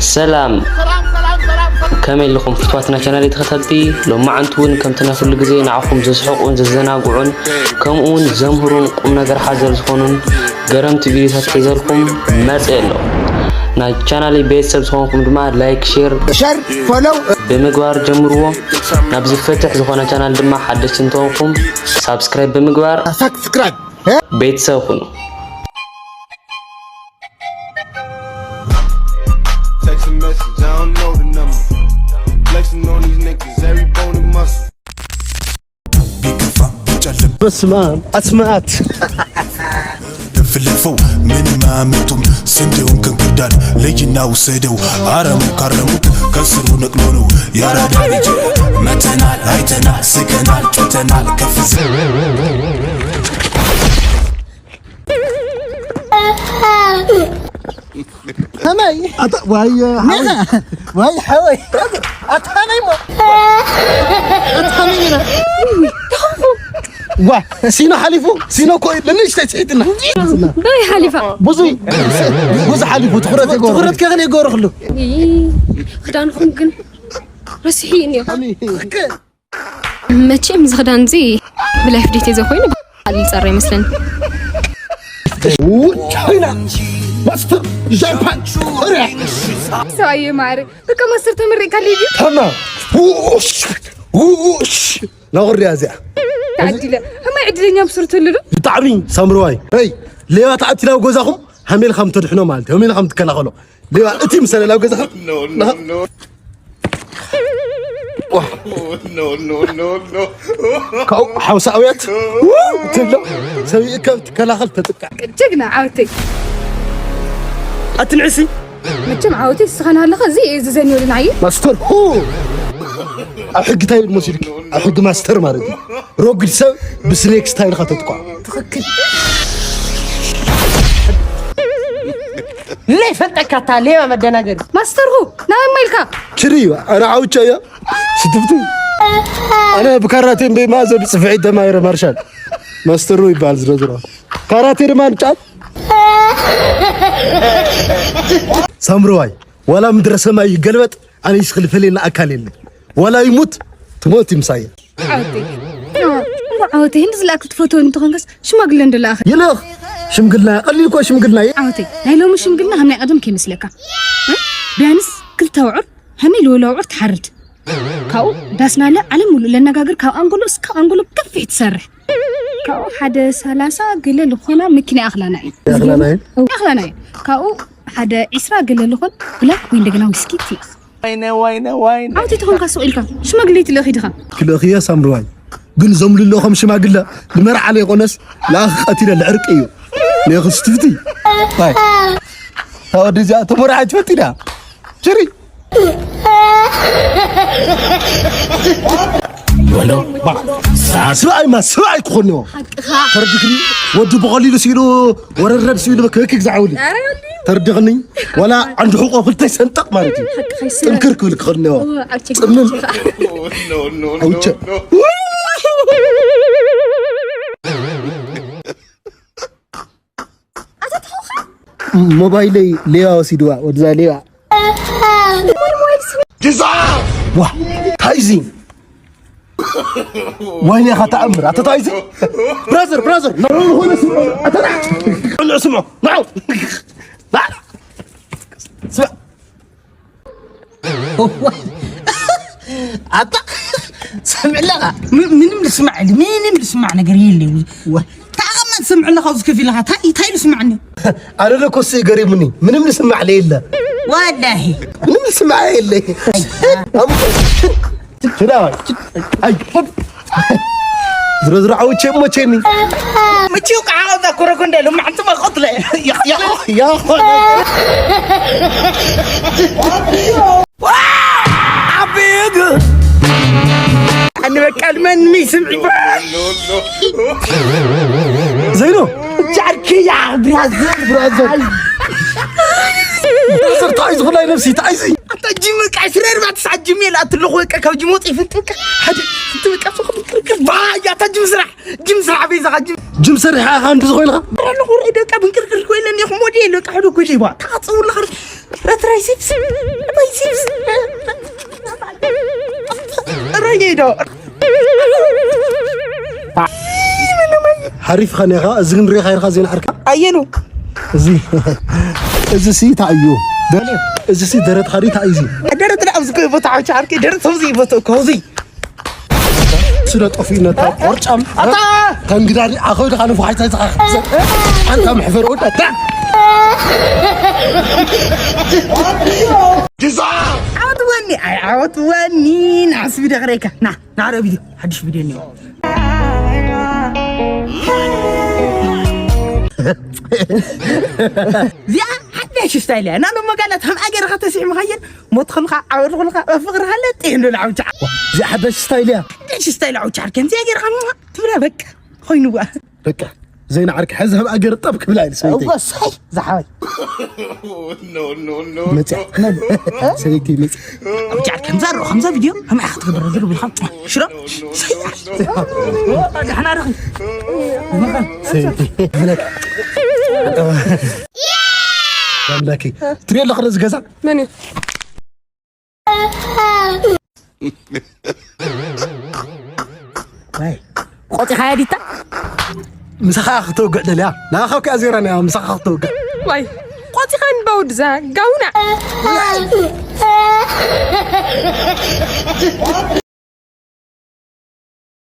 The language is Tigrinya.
ሰላም፣ ከመይ ኣለኹም ፍትዋትና ቻናል ተኸታተልቲ? ሎማዓንቲ እውን ከምቲ ናይ ኩሉ ግዜ ንዓኹም ዘስሕቁን ዘዘናግዑን ከምኡ እውን ዘምህሩን ቁም ነገር ሓዘል ዝኾኑን ገረምቲ ቪዲዮታት ሒዘልኩም መፅእ ኣሎ። ናይ ቻናለይ ቤተሰብ ዝኾንኩም ድማ ላይክ፣ ሼር፣ ሸር፣ ፎሎው ብምግባር ጀምርዎ። ናብዚ ፈትሕ ዝኾነ ቻናል ድማ ሓደሽቲ እንተኾንኩም ሳብስክራይብ ብምግባር ሳብስክራይብ ቤተሰብ ኩኑ። Text a message, I don't know the number. Flexing on these niggas, every bone and muscle. ቢከፋ ቢጨልም በስመ አብ አስማት ለፍልፈው ምንም አያመጡም። ስንዴውን ከእንክርዳድ ለይና ውሰደው። አረሙ ካረሙት ከስሩ ነቅሎ ነው የአራዳ ልጅ። መተናል አይተናል ስቀናል ጨተናል ከፍ ዝቅ ከመይ ኣታ ዋይ ሓወይ ዋይ ሓወይ ኣታ ከመይ ሞ ኣታ ከመይ ኢና ዋ ሲኖ ሓሊፉ ሲኖ እኮ እዩ ንእሽተይ ስሒትና ዶ ሓሊፋ ብዙ ብዙ ሓሊፉ ትኹረት ይገብሩ ትኹረት ከኸን ይገብሩ ክሉ ክዳንኹም ግን ረስሒ እኒኦ መቸም እዚ ክዳን እዚ ብላይፍ ዴት እየ ኮይኑ ዝፀረ ይመስለኒ። ቻይና ማስተር ጃፓን ኮሪያ ሰብኣየ ማዕረ በቃ ማስተር ተመሪቅካለይ ድዩ? ተማ ውሽ ውሽ ናቑርያ እዚኣ ታዲለ ከመይ ዕድለኛ ብስርትሉ ዶ ብጣዕሚ ሳምርዋይ ይ ሌባ ተኣቲ ናብ ገዛኹም ሃሜል ከም ተድሕኖ ማለት ሃሜል ከም ትከላኸሎ ሌባ እቲ ምሰለ ናብ ገዛኻ ካብኡ ሓውሳ ኣውያት ትብሎ ሰብኢ ከም ትከላኸል ተጥቃዕ ጀግና ዓወተይ ኣትንዕሲ መቸም ዓወተይ ስኸን ኣለኻ እዚ እዚ ዘንዮልና ኣየ ማስተር ሁ ኣብ ሕጊ እንታይ ይብል መሲልክ ኣብ ሕጊ ማስተር ማለት እዩ ረጉድ ሰብ ብስኔክ ስታይልካ ተጥቋ ትኽክል ለይ ፈልጠካ እታ ሌባ መደናገሪ ማስተርኹ ናበይ ማይልካ ችሪ ኣረ ዓውቻ እያ ስትፍቲ ኣነ ብካራቴን በይማ ዘብ ጽፍዒ ተማይረ ማርሻል ማስተሩ ይበሃል ዝረዝሮ ካራቴ ድማ ንጫት ሳምረዋይ ዋላ ምድረ ሰማይ ይገልበጥ ኣነ ይስኽል ፈሌና ኣካል የለ ዋላ ይሙት ትሞት ይምሳየ ዓወተይ እሞ ዓወተይ ህንዲ ዝለኣክል ትፈትወኒ እንተኾንከስ ሽማግለ እንደለኣኸ ይልኽ ሽምግልና ቀሊል እኮ ሽምግልና እዩ ዓወተይ ናይ ሎሚ ሽምግልና ከም ናይ ቀደም ከይመስለካ እ? ቢያንስ ክልተ ኣውዑር ሃመይ ልወለ ኣውዑር ትሓርድ ካብኡ ዳስናለ ዓለም ሙሉእ ለነጋግር ካብ ኣንጎሎ እስካብ ኣንጎሎ ከፊሕ ትሰርሕ ካብኡ ሓደ ሰላሳ ገለ ልኾና መኪና ይኣኽላና እዩ ይኣኽላና እዩ? ይኣኽላና እዩ ካብኡ ሓደ ዒስራ ገለ ልኾን ብላክ ወይ እንደገና ዊስኪ ትልእኽ ወይነ ወይነ ወይነ ዓውቲ ትኾንካ ሱቕ ኢልካ ሽማግሌ ትልእኽ ኢድኻ ክልእኽዮ ሳምርዋይ ግን ዞም ልልኦም ሽማግለ ንመርዓ ለይኮነስ ለኣኽ ቀቲለ ልዕርቂ እዩ ኔኽስ ትፍቲ ታይ ታወዲ እዚኣ ተመርዓ ትፈቲ ድያ ችሪ ወሎ ሰብኣይ ማ ሰብኣይ ክኾን እኒኦ ተረድክኒ ወዲ ብቐሊሉ ስኢሉ ወረድረድ ስኢሉ ክህክክ ዝዓውሊ ተረድኽኒ ወላ ዓንዲ ሕቆ ክልተ ይሰንጠቕ ማለት እዩ ጥንክር ክብል ክኽእል እኒኦ ፅምም ኣውቸ ሞባይለይ ሌባ ወሲድዋ ወድዛ ሌባ ዋ ታይዚ ወይኔ ኻ ተኣምር ኣተ ታይዚ ብራዘር ብራዘር ንዑ ዝኾነ ስምዑ ኣተ ንዑ ስምዑ ንዑ ስምዕ ኣታ ሰምዕ ኣለኻ ምንም ልስማዕ ምንም ልስማዕ ነገር የለ ተኣማ ትሰምዕ ኣለኻ ኣብዚ ከፊ ኣለኻ ታይ ልስማዕኒ ኣነ ለኮ እሱ ገሪሙኒ ምንም ልስማዕ ለየለ ወላሂ ምንም ልስማዕ የለ ዝረዝሮ ዓውቼ ሞቼኒ ምቺው ከዓ ኣውዛ ኮረኮ እንደ ሎማዕንቲ መቆትለ ኣቤግ ኣንበቃል መን ሚስም ዘይኖ ጃርክያ ብራዘር ብራዘር ብራዘር ታይ ዝኹላይ ነብሲ ታይ ዚ ኣታ ጅም በቃ ስረር ባትስ ኣጅም የላ ትልኹ በቃ ካብ ጅም ወጥ ይፍንጥቅ ሓደ ፍንጥቅ በቃ ባያ ኣታ ጅም ስራሕ ጅም ስራሕ ቤዛ ጅም ጅም ስራሕ ኣንድ ዝኾይልካ ኣለኹ ደቃ ብንቅርቅር ኮይለን ይኹ ሞዴል በቃ ሕዶ ኮይለ ይባ ካጽውላ ረትራይ ሲፕስ፣ ማይ ሲፕስ። ረጌዶ። ሓሪፍ ኸኔኻ። እዚ ግን ሪኻ ኢርካ ዜና ዓርካ። ኣየኑ? እዚ፣ እዚ ሲ እንታይ እዩ? ደረ-፣ እዚ ሲ ደረት ኻዲ እንታይ እዩ? ደረት ዳ ኣብዚ ኮይ ቦታ ዓውቻ ዓርኪ ደረት ሰብዚ ይቦቶ ኮዚ። ስለ ጠፊእነታ ቆርጫም። ኣታ! ተንግዳሪ ኣኸው ደኻ ንፉሓሽ ታይ ተኻ። ኣንታ መሕፈር ወዳ። ዓወት ወኒ፣ ኣይ ዓወት ወኒ። ናስቢ ደቕሬካ። ና፣ ና ረ ቪድዮ፣ ሓድሽ ቪድዮ እኒኦ። እዚኣ ሓድሽ ስታይል እያ። እና ሎሞ ጋላት ከም ኣገርኻ ተስዒምኻየን ሞትኽልኻ ዓወድኽልኻ ፍቕሪ ሃለ ጤን ዶ ዓውቻ። እዚኣ ሓድሽ ስታይል እያ። ሓድሽ ስታይል ዓውቻ ዓርከን እዚኣ ገርኻ ትብላ በቃ ኮይኑዋ። በቃ ዘይና ዓርኪ ሕዚ ከም ኣገር ጠብ ክብላ ኢሉ ሰበይተይ። እወ፣ ሳይ ዝሓወይ። መጽያ። ሰበይተይ መጽያ። ዓውቻ ዓርከን ዘሮ ከምዛ ቪድዮ ከም ኣኻ ትገብር ዝሩ ቢልኻ ሽሮ። ሳይ። ደሕና ርኺ። ሰበይተይ። ኣምላኪ። ትሪኦ ኣለኺ ዶ እዚ ገዛ? መን እዩ? ዋይ፣ ቆጺኻያ ዲታ? ምሳኻ ክትወግዕ ደልያ? ንኣኻ እኮ እያ ዜራ ንያ፣ ምሳኻ ክትወግዕ። ዋይ፣ ቆጺኻ እንባ ወድዛ ጋውና።